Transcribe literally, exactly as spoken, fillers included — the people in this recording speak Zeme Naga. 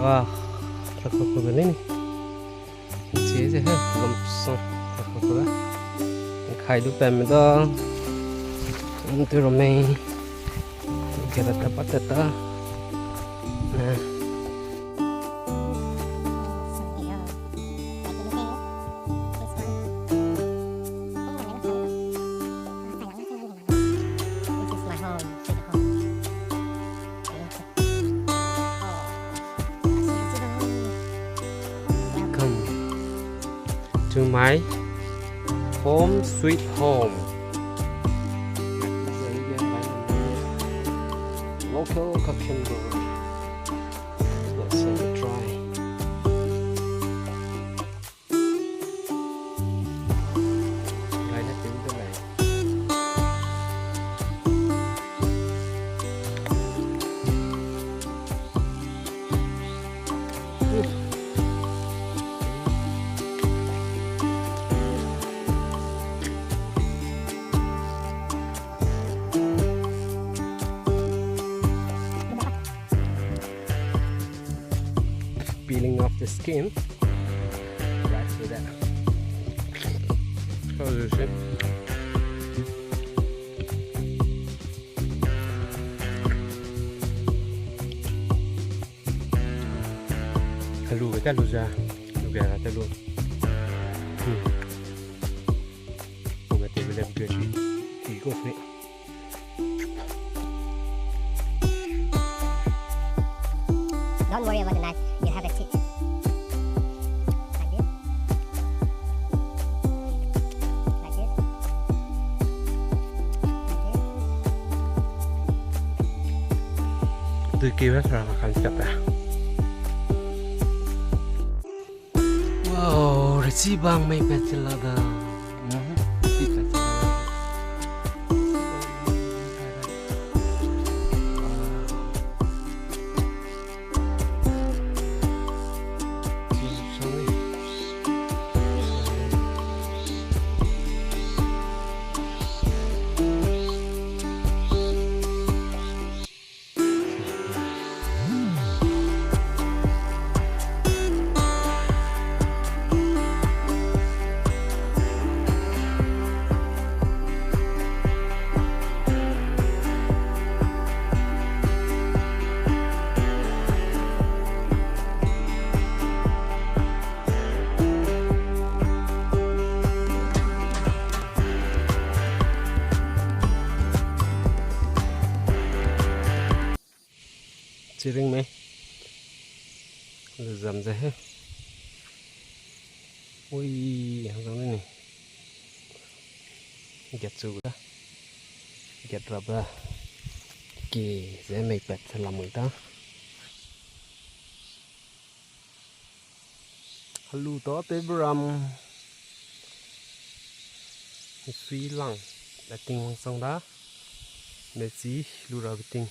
Ah, tak tak tak ni. Cie ze he, lum song, tak tak tak. Khai du pam da. Ntu romei. Kera ta pat ta. Na. This is my home, sweet home. Welcome to my home, sweet home. Local cucumber. Let's have a try. Peeling off the skin. Right through that. How is it? Kalu ga ta lu za, lu ga ta lu. Hmm. Kau ga te bele bele shi, ti ko sui. Don't worry about the knife. You have a teeth. Like this. Like this. Like this. Dui kiu ha sara kan chap da. Wow, resi bang mei pat chila da. Mhm, resi pat chila da. Chiring mei. Zam ze he. Ui, zang ni. Get chu da. Get rubber. Ki ze mei pat se lamui da. Helu ta te beram. Sui lang. Da ting wang sang da. Mei chi lu ra beting.